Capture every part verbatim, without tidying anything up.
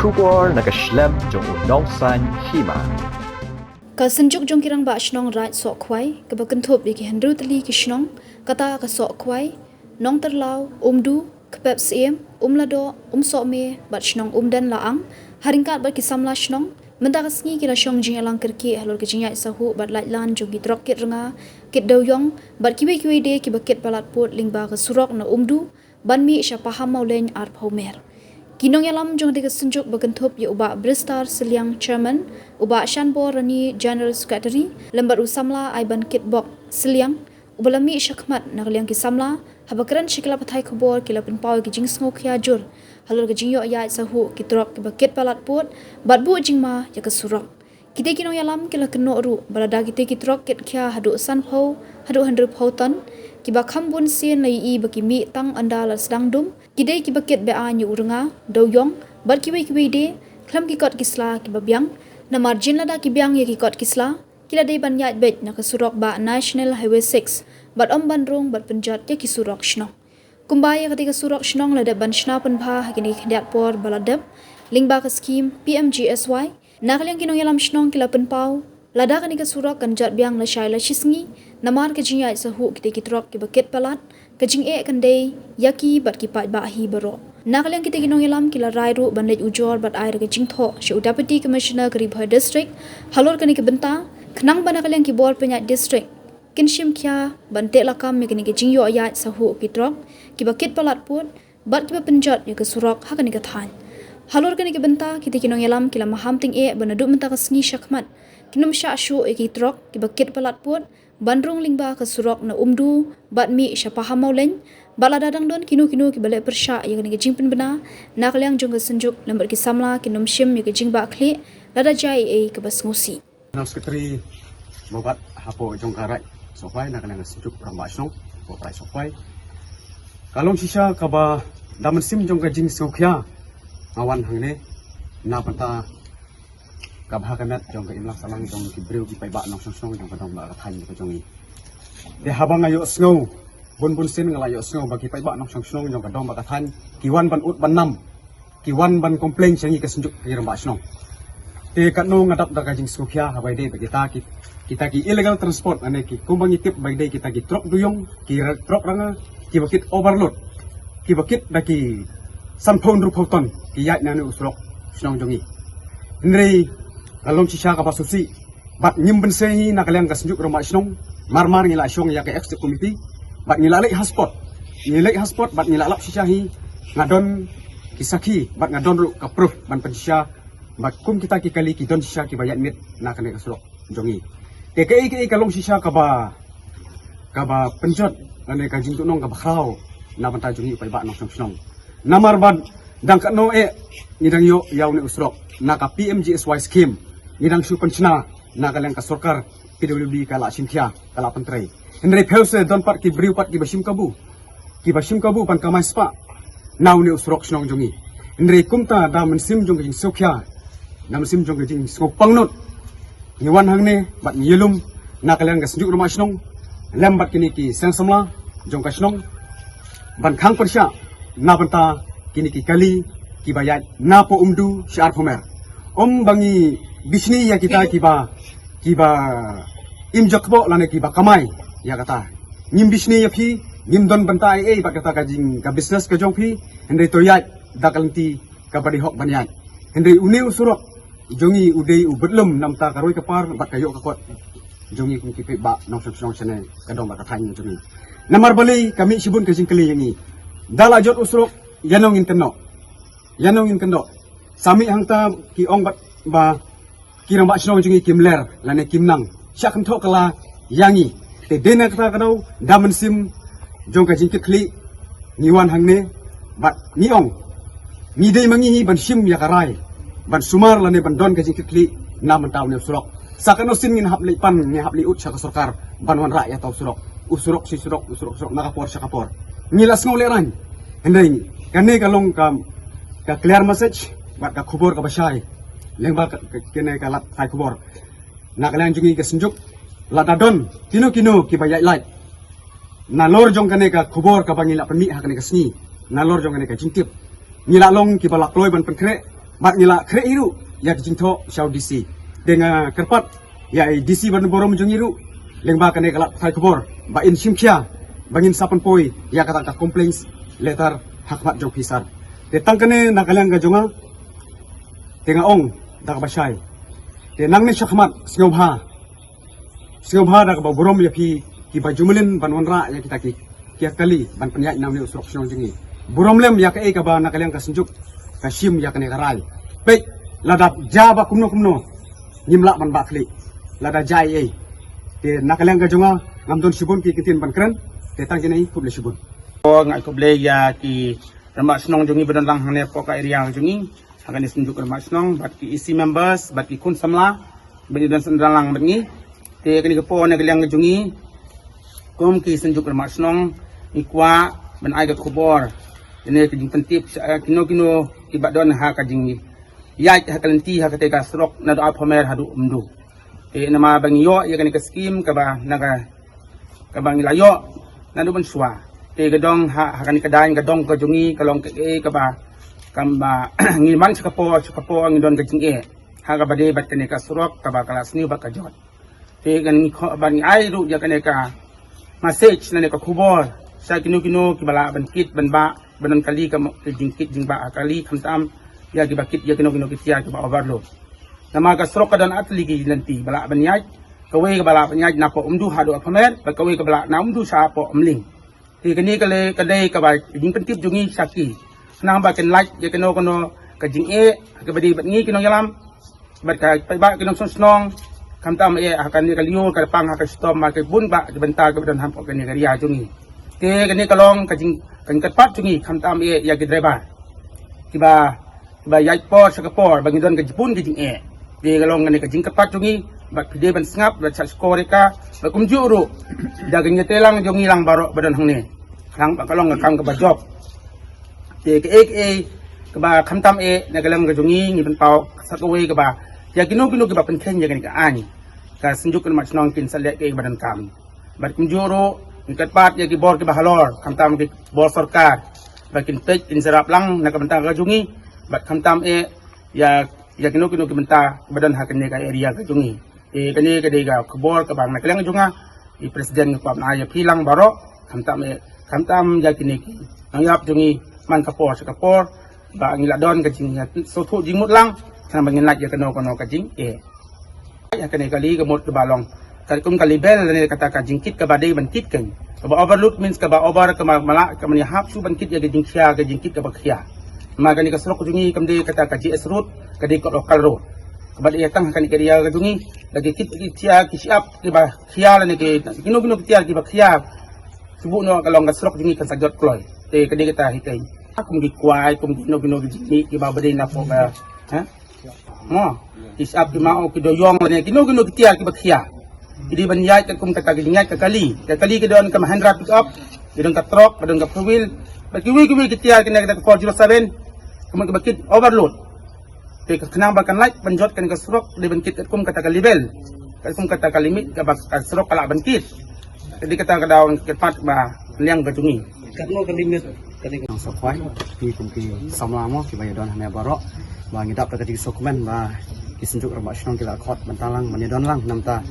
Khubor na ka shlem jong u Nongsaiñ Hima. Ka Synjuk jong ki Rangbah Shnong Raid Sohkhwai, kaba kynthup ïa ki hynriew tylli ki shnong, kata ka Sohkhwai, Nongtyrlaw, Umdu, Kpep Syiem, Umladoh, Umsohme, bad shnong Umden la ang, ha ryngkat bad ki samla shnong, mynta ka sngi ki la shong jingïalang kyrkieh halor ka jingïaid sahuh bad laitlan jong ki trok kit rnga, kit dewïong, bad kiwei kiwei de kiba kit palat pud lyngba ka surok na Umdu, ban mih sha Pahammawlein Arphawmer. Ki nongïalam jong ka Synjuk ba kynthup ïa u Bah Bristar Sylliang, Chairman, u Bah Shanbor Rani, General Secretary, lem bad u samla Aiban Kitbok Sylliang, uba la mih shakhmat na ka liang ki samla, haba kren sha ki lad pathai khubor ki la pynpaw ïa ki jingsngewkhia jur halor ka jingïoh ïaid sahuh ki trok kiba kit palat pud, bad buh jingma ïa ka surok. Kita ki nongïalam ki la kynnoh ruh ba lada kita ki trok kit khia haduh sanphew haduh hynriewphew ton, kiba kham bun sien la ïohi ba ki mih tang ynda la sdang dum, ki dei kiba kit be-aiñ ïa u rnga, dewïong, bad kiwei kiwei de, khlem ki kot ki sla kiba biang, namar jin lada ki biang ïa ki kot ki sla, ki la dei ban ïaid beit na ka surok bah National Highway six, bad ym ban rung bad pynjot ïa ki surok shnong. Kumba ïa kata ka surok shnong la dep ban shna pynbha ha kine ki khyndiat por ba la dep, lyngba ka skhim P M G S Y, na ka liang ki nongïalam shnong ki la pynpaw, lada kane ka surok kan jot biang lashai lashisngi, namar ka jingïaid sahuh kita ki trok kiba kit palat, ka jingeh kan dei ïa ki bad ki paidbah hi baroh. Na ka liang kita ki nongïalam ki la rai ruh ban leit ujor bad ai da ka jingthoh sha u Deputy Commissioner ka Ri Bhoi District halor kane ka bynta, khnang ba na ka liang ki bor pynïaid district kin shim khia ban teh lakam ïa kane ka jingïoh ïaid sahuh ki trok kiba kit palat pud, bad kiba pynjot ïa ka surok ha kane ka thaiñ. Halor kane ka bynta, kita ki nongïalam ki la maham tyngeh ba naduh mynta ka sngi shakhmat, kin ym shah shuh ïa ki trok kiba kit palat pud ban rung lyngba ka surok na Umdu bad mih sha Pahammawlein, bad lada dang don kino kino kiba leh pyrshah ïa kane ka jingpynbna, na ka liang jong ka Synjuk lem bad ki samla kin ym shim ïa ka jingbah khlieh lada jia ei ei kaba sngewsih. General Secretary ba bat hapoh jong ka Raid Sohkhwai, na ka liang ka Synjuk Rangbah Shnong hapoh Raid Sohkhwai. Ka long shisha kaba da mynsiem jong ka jingsngewkhia nga wan hangne na bynta ka bha ka miat jong ka imlang sahlang jong ki briew ki paidbah nongshong shnong jong ka dong bad ka thaiñ ka jong ngi. Te haba nga ïohsngew, bun bun sien nga la ïohsngew ba ki paidbah nongshong shnong jong ka dong bad ka thaiñ ki wan ban ud ban nam, ki wan ban complain sha ngi ka Synjuk ki Rangbah Shnong. Te katno nga dap da ka jingsngewkhia haba ïadei bad kita ki, kita ki illegal transport, lane ki, kumba ngi tip ba ïadei kita ki trok dewïong, ki ra-, trok rnga, kiba kit overload, kiba kit da ki sanphew hynriewphew ton, ki ïaid na une u surok shnong jong ngi. Hynrei ka long shisha kaba sngewsih, bad ngim bunsien hi na ka liang ka Synjuk Rangbah Shnong, mar mar ngi la shong ïa ka executive committee, bad ngi la leit ha spot. Ngi leit ha spot bad ngi la lap shisha hi, nga don ki sakhi bad nga don ruh ka proof ban pynshisha ba kum kita ki kali ki don shisha kiba ïaid miet na kane ka surok jong ngi. Te kaei kaei ka long shisha kaba, kaba pynjot lane ka jingtuhnong kaba khraw na bynta jong ngi u paidbah nongshong shnong. Namar ba dang katno eh ngi dang ïoh ïa une u surok na ka P M G S Y scheme, ngi dang shu pynshna na ka liang ka sorkar P W D ka la shim khia, ka la pyntrei. Hynrei phew se don pat ki briew pat kiba shim kabu, kiba shim kabu ban kamai spah na une u surok shnong jong ngi. Hynrei kumta da mynsiem jong ka jingsngewkhia, da mynsiem jong ka jingsngewpangnud, ngi wan hangne bad ngi ïalum na ka liang ka Synjuk Rangbah Shnong lem bad kine ki seng samla jong ka shnong ban khang pyrshah na bynta kine ki kali kiba ïaid napoh Umdu sha Arphawmer. Ym ba ngi bishni ïa kita kiba, kiba im jakboh lane kiba kamai ïa kata. Ngim bishni ïa phi, ngim don bynta ei ei bad kata ka jing ka business ka jong phi, hynrei to ïaid da ka lynti kaba dei hok ban ïaid. Hynrei une u surok jong ngi u dei u bad lum namar ka roi ka par bad ka ïoh ka kot jong ngi kum ki paidbah nongshong shnong shane ka dong bad ka thaiñ jong ngi. Namar balei ka mih shibun ka jingkylli ïa ngi. Da la jot u surok, ïano ngin kynnoh? Ïano ngin kynnoh? Sa mih hangta ki ong bad ba ki rangbah shnong jong ngi kim ler lane kim nang. Shah kynthoh kylla ïa ngi. Te dei na kata ka daw da mynsiem jong ka jingkitkhlieh ngi wan hangne bad ngi ong, ngi dei ma ngi hi ban shim ïa ka rai ban sumar lane ban don ka jingkitkhlieh na bynta une u surok. Sa katno sien ngin hap leit pan, ngin hap leit ud sha ka sorkar ban wanrah ïa uta u surok. U surok shi surok, u surok surok, na ka por sha ka por. Ngi la sngew lehraiñ. Hynrei kane ka long ka, ka clear message bad ka khubor kaba shai lyngba ka, ka, kane ka lad pathai khubor. Na ka liang jong ngi ka Synjuk, lada don kino kino kiba ïaid lait nalor jong kane ka khubor kaba ngi la pynmih ha kane ka sngi, nalor jong kane ka jingtip, ngi la long kiba la kloi ban pynkhreh Bad ngi la khreh hi ruh ïa ki jingthoh sha u D C. Te nga kyrpad ïa i D C ban burom jong ngi ruh, lyngba kane ka lad pathai khubor, ba in shim khia ba ngin sa pynpoi ïa kata ka complaints letter ha khmat jong phi sir. Te tang kane na ka liang ka jong nga, te nga ong da kaba shai, te nangne shakhmat sngewbha sngewbha da kaba burom ïa phi kiba ju mlien ban wanrah ïa kita ki, ki kali ban pynïaid na une u surok shnong jong ngi. Burom lem ïa kaei kaba na ka liang ka synjuk ka shim ïa kane ka rai. Peit, lada jia ba kumno kumno ngim lah ban bah khlieh. Lada jia ei ei, te na ka liang ka jong nga ngam don shibun ki ktien ban kren. Te tang kine, khublei shibun. Nga khublei ïa ki rangbah shnong jong ngi ba don lang hangne hapoh ka area jong ngi, ha kane ka synjuk rangbah shnong, bad ki E C members, bad ki khun samla ba ngi don sngewbha lang bad ngi. Te kane ka por na ka liang ka jong ngi, kum ki synjuk rangbah shnong, ngi kwah ban ai ka khubor, kane ka jingpyntip sha kino kino kiba don ha ka jingïaid ha ka lynti ha kata ka surok naduh Upper Mer haduh Umdu. Te namar ba ngi ïoh ïa kane ka skim kaba na ka, kaba ngi la ïoh naduh mynshuwa. Te ka dong ha, ha kane ka daiñ ka dong ka jong ngi ka long kaei kaba, kaba ngi man sha ka por sha ka por ngi don ka jingeh ha kaba dei bad kane ka surok kaba ka la sniew bad ka jot. Te kan ngi kho-, ban ngi ai ruh ïa kane ka message lane ka khubor sha kino kino kiba lah ban kit ban bah, ba don kali ka mo-, ka jingkit jingbah ha kali, khamtam ïa kiba kit ïa kino kino ki tiar kiba overload. Namar ka surok ka don ar tylli ki lynti ba lah ban ïaid, kawei kaba lah ban ïaid napoh Umdu haduh Upper Mer, bad kawei kaba lah na Umdu sha hapoh Umling. Te kane ka lei ka dei kaba jingpyntip jong ngi sha ki, khnang ba kin lait ïa kano kano ka jingeh ha kaba dei bad ngi ki nongïalam, bad ka paidbah ki nongshong shnong, khamtam eh ha kane ka lyiur ka pang ha ka shitom, ha ka bun bah ki bynta kiba don hapoh kane ka area jong ngi. Te kane ka long ka jing, ka jingkyrpad jong ngi, khamtam eh ïa ki driver kiba, kiba ïaid por sha ka por ba ngi don ka jingpun ka jingeh. Te ka long kane ka jingkyrpad jong ngi, bad phi dei ban sngap, bad shah shkor ïa ka, bad kumjuh ruh da ka jingïatreilang jong ngi lang baroh ba don hangne, khnang ba ka long ka kam kaba jop. Te kaei kaei kaba khamtam eh na ka liang ka jong ngi, ngi pynpaw sa kawei kaba ïa kino kino kiba pynkheiñ ïa kane ka aiñ, ka synjuk rangbah shnong kin sa leh kaei kaba donkam. Bad kumjuh ruh ngi kyrpad ïa ki bor kiba halor, khamtam ki bor sorkar, ba kin peit, kin sngap lang na ka bynta ka jong ngi, bad khamtam eh ïa, ïa kino kino ki bynta kiba don ha kane ka area ka jong ngi. Te kane ka dei ka khubor kaba na ka liang jong nga, i president, nga kwah ban ai ïa phi lang baroh, khamtam eh, khamtam ïa kine ki nongïap jong ngi man ka por sha ka por, ba ngi la don ka jing, ïa, sngewthuh jingmut lang, khnang ba ngin lait ïa kano kano ka jingeh. Ïa kane kali ka mut kaba long katkum ka level lane kata ka jingkit kaba dei ban kit kein. Kaba overload means kaba over, kaba mala, kaba ïahap shuh ban kit ïa ka jingkhia, ka jingkit kaba khia. Namar kane ka surok jong ngi kam dei kata ka G S road, ka dei ka local road. Kaba dei tang ha kane ka area ka jong ngi, la ki kit ki tiar ki shyiap kiba khia lane ki, kino kino ki tiar kiba khia, shu buh noh ka long ka surok jong ngi kan sa jot kloi. Te ka dei kata hi kein. Kum ki kwai, kum kino kino ki jingmih kiba ba dei napoh ka, ha? Mo, ki shyiap ki maw, ki doïong lane kino kino ki tiar kiba khia, ki dei ban ïaid katkum kata ka jingïaid ka kali. Ka kali ka don ka Mahindra pickup, ka don ka truck, ka don ka four wheel, bad kiwei kiwei ki tiar kine kata ka four zero seven, ka mut kiba kit overload. Te ka khnang ba kan lait ban jot kane ka surok, dei ban kit katkum kata ka level, katkum kata ka limit kaba ka surok ka lah ban kit. Ka dei kata ka daw kyrpad ba liang ka jong ngi. Katno ka limit kane ka Nong Sohkhwai, ngi kum ki samla mo kiba ïadon hangne baroh, ba ngi dap da ka jingsngewkmen ba ki synjuk rangbah shnong ki la khot ban tang lang, ban ïadon lang, namar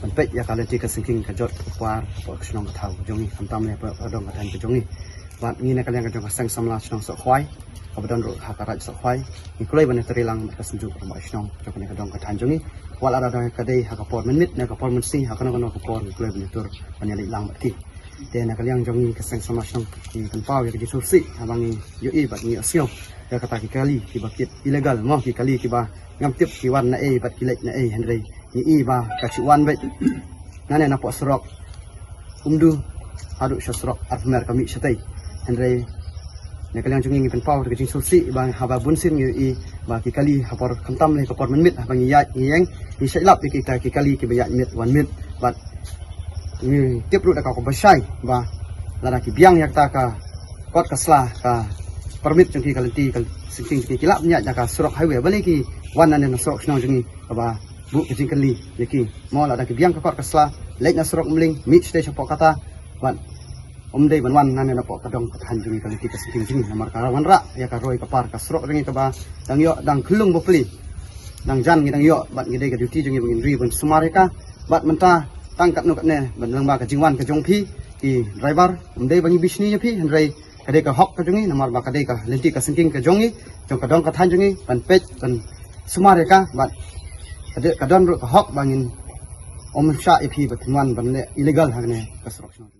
ban peit ïa ka lynti ka syngkien ka jot ka kwar hapoh ka shnong ka thaw ka jong ngi, khamtam ïa ka dong ka thaiñ ka jong ngi. Bad ngi na ka liang ka jong ka seng samla shnong Sohkhwai, kaba don ruh ha ka Raid Sohkhwai, ngi kloi ban ïatrei lang bad ka synjuk rangbah shnong jong kane ka dong ka thaiñ jong ngi. Wat la da ka dei ha ka por mynmiet ne ka por mynsngi, ha kano kano ka por ngi kloi ban ïatur ban ïaleit lang bad ki. Te na ka liang jong ngi ka seng samla shnong ngi pynpaw ïa ka jingsngewsih haba ngi ïohi bad ngi ïohsngew ïa kata ki kali kiba kit illegal mo, ki kali kiba ngam tip ki wan na ei bad ki leit na ei, hynrei ngi i ba ka shu wan beit nane napoh surok Umdu haduh sha surok Upper Mer ka mih shatei. Hynrei na ka liang jong ngi ngi pynpaw da ka jingsngewsih ba haba bun sien ngi ïohi ba ki kali ha por khamtam lei ka por mynmiet haba ngi ïaid ngi ïeng ngi shait lap ïa kita ki kali kiba ïaid miet wan miet. Bad ngi tip ruh da ka kaba shai ba lada ki biang ïa kata ka kot ka sla, ka permit jong ki, ka lynti ka syngkien jong ki, ki lah ban ïaid da ka surok highway, balei ki wan nane na surok shnong jong ngi kaba buh ka jingkylli ïa ki. Mo, lada ki biang ka kot ka sla, leit na surok Umling, mih shatei shapoh kata, bad Um dei ban wan nangne napoh ka dong ka thaiñ jong ngi, ka lynti ka syngkien jong ngi, namar ka wanrah ïa ka roi ka par ka surok jong ngi kaba dang ïoh dang khyllung bapli. Dang jan ngi dang ïoh, bad ngi dei ka duty jong ngi ba ngin ri ban sumar ïa ka. Bad mynta tang katno katne ban long ba ka jingwan ka jong phi ki driver, um dei ba ngi bishni ïa phi, hynrei ka dei ka hok ka jong ngi, namar ba ka dei ka lynti ka syngkien ka jong ngi, jong ka dong ka thaiñ jong ngi, ban peit ban sumar ïa ka. Bad ka dei, ka don ruh ka hok ba ngin, um shah ïa phi ba phin wan ban leh illegal hangne ka surok shnong.